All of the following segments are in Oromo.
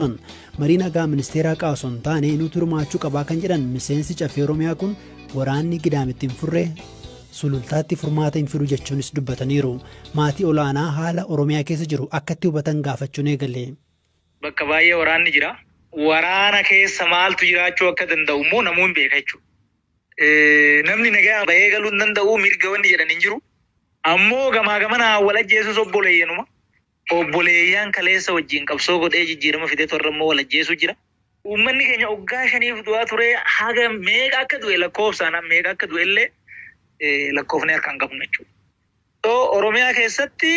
Marii nagaa ministeera haqaa osoo hin taane nutu hirmaachuu qabaa kan jedhan miseensi caffee Oromiyaa kun waraanni Gidaamitti hin furre Sulultaatti furmaata hin fidu jechuunis dubbataniiru. Maatii olaanaa haala Oromiyaa keessa jiru akkatti hubatan gaafachuun eegale. Bakka baay'ee waraanni jira. Waraana keessa maaltu jiraachuu akka danda'u immoo namuu hin beeka jechuudha. Namni nagaa bahee galuu hin danda'u, mirga wanni jedhan hin jiru. Ammoo gamaa gamanaa wal ajjeesus obboleeyyanuma. Obboleeyyaan kaleessa wajjin qabsoo godhee jijjiirama fidetu har'a immoo wal ajjeesuu jira. Uummanni keenya waggaa 5f du'aa ture, haga meeqa akka du'e lakkoofsaan meeqa akka du'e illee lakkoofnee harka hin qabnu jechuudha. So Oromiyaa keessatti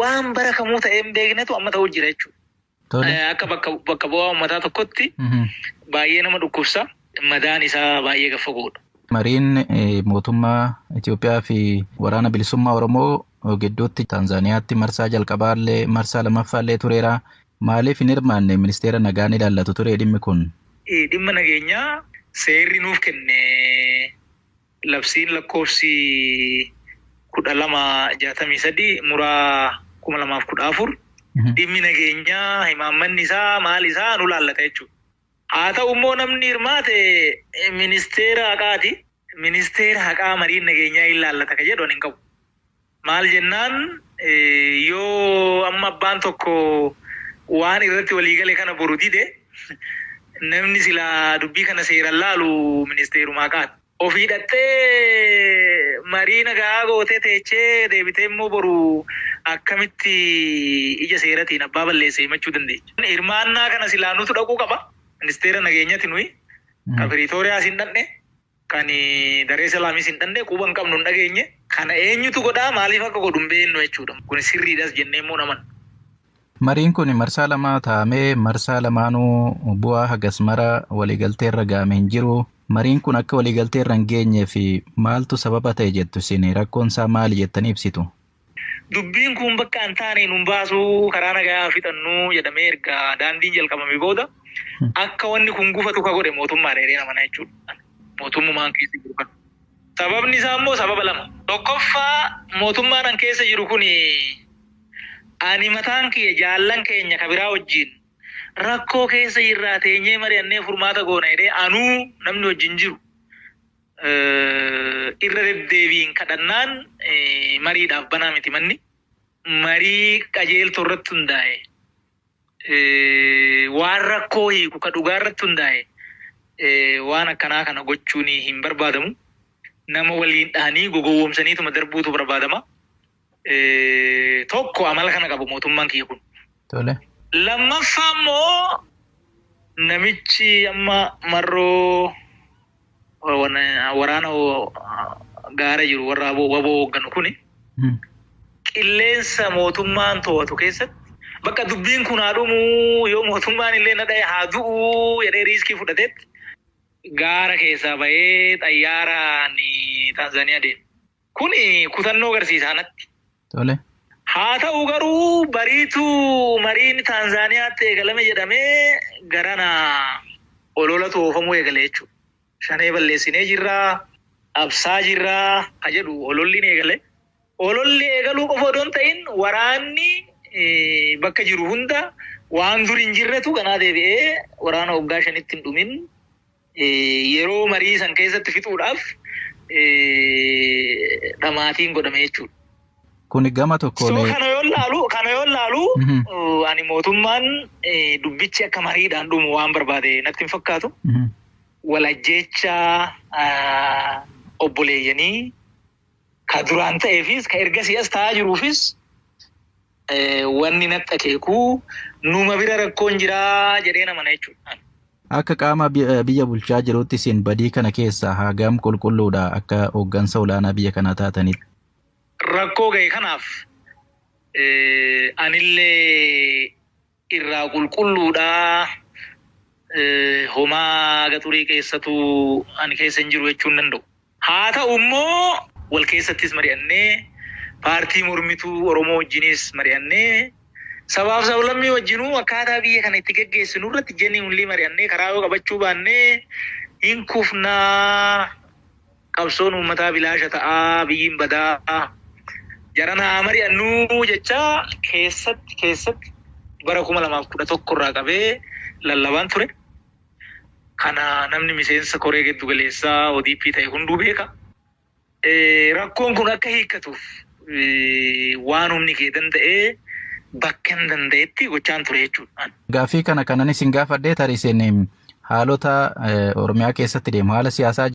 waan bara kamuu ta'ee hin beeknetu amma ta'uu jira jechuudha. Akka bakka bu'aa uummataa tokkotti baay'ee nama dhukkubsa. Madaan isaa baay'ee gad fagoodha. Mariin mootummaa Itoophiyaa fi waraana bilisummaa Oromoo gidduutti Taanzaaniyaatti marsaa jalqabaallee marsaa lamaffaallee tureera. Maaliif hin hirmaanne, ministeera nagaan ilaallatu ture dhimmi kun? Dhimma nageenyaa seerri nuuf kenne, labsiin lakkoofsi 1263 muraa 2014, dhimmi nageenyaa himaammanni isaa maal isaa nu laallata jechuudha. Haa ta'u immoo namni hirmaate ministeera haqaati. Ministeera haqaa mariin nageenyaa hin laallata ka jedhu ani hin qabu. Maal jennaan, yoo amma abbaan tokko waan irratti walii gale kana boru dide, namni silaa dubbii kana seeraan laalu ministeeruma haqaati. Ofii dhattee marii nagaa gootee teechee deebitee immoo boru akkamitti ija seeratiin abbaa balleesse himachuu dandeecha? Hirmaannaa kana silaa nutu dhaquu qaba. Ministeera nageenyati nuyi. Kan Piriitooriyaas hin dhaqne, kan Daree Salaamis hin dhaqne, quba hin qabnu, hin dhageenye. Kana eenyutu godhaa, maaliif akka godhu hin beeknu jechuudha. Kun sirriidhas jennee immoo naman. Mariin kun marsaa lama taa'amee marsaa lamaanuu bu'aa hagas mara waliigaltee irra ga'ame hin jiru. Mariin kun akka waliigaltee irra hin geenyee fi maaltu sababa ta'e jettu isin, rakkoon isaa maali jettanii ibsitu? Dubbiin kun bakka hin taane nun baasuu, karaa nagaa fixannu jedhamee erga daandiin jalqabame booda akka wanni kun gufatu ka godhe mootummaa dheeree namana jechuudha. Mootummaan keessa jiru kana. Sababni isaa immoo sababa lama. Tokkoffaa, mootummaan an keessa jiru kun ani mataan kiyya jaallan keenya ka biraa wajjin rakkoo keessa jirraa, teenyee mari'annee furmaata goona jedhee anuu namni wajjin jiru irra deddeebiin kadhannaan mariidhaaf banaa miti manni. Marii qajeeltoo irratti hundaa'e, waan rakkoo hiiku ka dhugaa irratti hundaa'e, waan akkanaa kana gochuun hin barbaadamu. Nama waliin dhahanii gogowwoomsaniituma darbuutu barbaadama. Tokko amala kana qabu mootummaan kiyya kun. Lammaffaa immoo namichi amma marroo waraana gaara jiru warra WBO hoogganu kuni qilleensa mootummaan to'atu keessatti bakka dubbiin kun haa dhumuu, yoo mootummaan illee na dhahe haa du'uu jedhee riiskii fudhateetti gaara keessaa bahee xayyaaraan Taanzaaniyaa deeme. Kuni kutannoo agarsiisa anatti. Haa ta'u garuu bariitu mariin Taanzaaniyaatti eegalame jedhamee garana ololatu oofamuu eegale jechuudha. Shanee balleessinee jirraa, dhabsaa jirraa ka jedhu ololli ni eegale. Ololli eegaluu qofa odoo hin ta'in waraanni bakka jiru hunda waan dur hin jirretu ganaa deebi'ee waraana waggaa 5tti hin dhumin yeroo marii san keessatti fixuudhaaf dhamaatiin godhame jechuudha. Kuni gama tokkoon. So kana yoo laalu ani mootummaan dubbichi akka mariidhaan dhumu waan barbaade natti hin fakkaatu. Wal ajjeechaa obboleeyyanii ka duraan ta'eefis ka ergasii as ta'aa jiruufis wanni natti akeekuu numa bira rakkoon jiraa jedhee namana jechuudha. Akka qaama biyya bulchaa jirutti isin badii kana keessa hagam qulqulluudha akka hooggansa olaanaa biyya kanaa taatanitti? Rakkoo ga'e kanaaf anillee irraa qulqulluudha. Homaa xurii keessatu ani keessa hin jiru jechuu hin danda'u. Haa ta'u immoo wal keessattis mari'annee, paartii mormituu Oromoo wajjinis mari'annee, sabaaf sablammii wajjinuu akkaataa biyya kana itti geggeessinu irratti genuinely mari'annee karaa yoo qabachuu baannee hin kufnaa, qabsoon uummataa bilaasha ta'aa, biyyiin badaa, jarana haa mari'annuu jecha keessatti keessatti bara 2011 irraa qabee lallabaan ture. Kana namni miseensa koree giddu galeessaa ODP ta'e hunduu beeka. Rakkoon kun akka hiikkatuuf waan humni kee danda'ee bakka hin danda'etti gochaan ture jechuudha. Gaaffii kana kanan isin gaafadhee tarii isin haalota Oromiyaa keessatti deemu haala siyaasaa